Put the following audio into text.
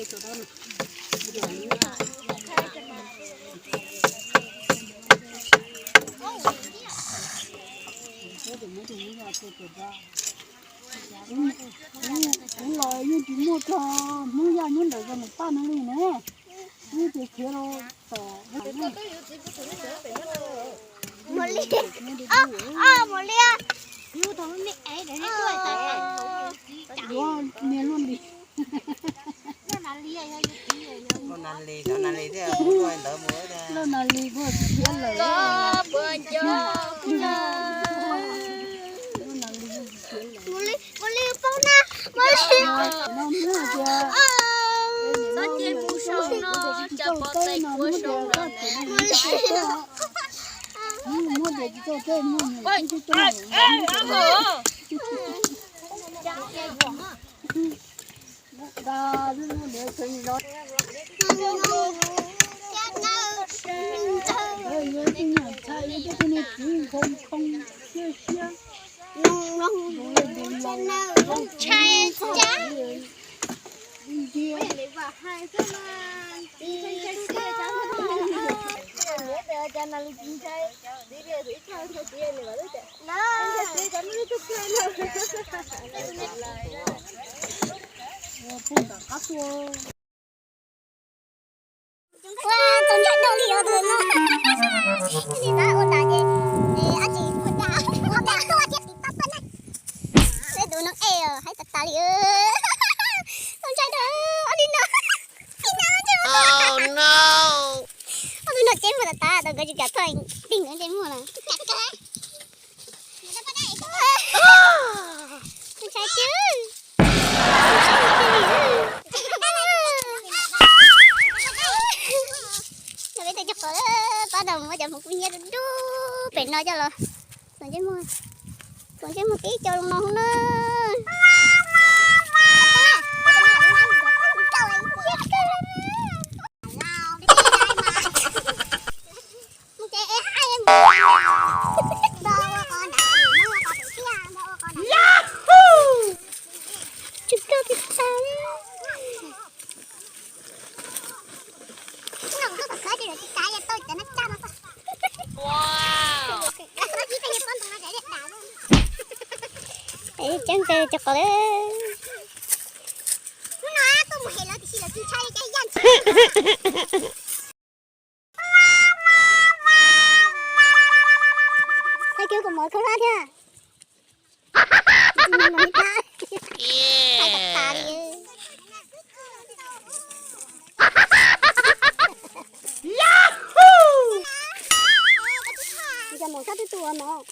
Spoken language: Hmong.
Kuv los yeej tsis muaj txog Hmoob Yaj nyob ntawm zos Nus Paj no li ne. Wb tus khiav rau tom Muas Li, Muas Li, yuav niag Luaj Lis. Luaj Nas Lis thiab, Luaj Nas Lis kuj khiav lawm. Muas Li, Muas Li paub na, Muas Li. Txhob cia mus sau no, cas pov tais kua sau no na. Ntshai cas. Ua txaus ntshai dhau li os tus no. Ib txhij xav ua tas ces ab tsi ua cas ua tas tuaj tiag tiv toj tuaj na. Tus no es haib tas tas li. Txaus ntshai dhau ob tug no. Ob tug no tsev muag tas tas tau nkawd tsis kam thoj tig nkawd ntsej muag na. Txaus ntshai tiag. Peb tus cov qos pab tau muab cov hmoov kub hnyiab dub dub pem no coj los. Txaus ntsej muag, txaus ntsej muag tib co zoo no na. Ceeb kawg cov qos. Thaij kiag kuv mov khaub hlab thiab. Cov mov sab twb tu ua mov.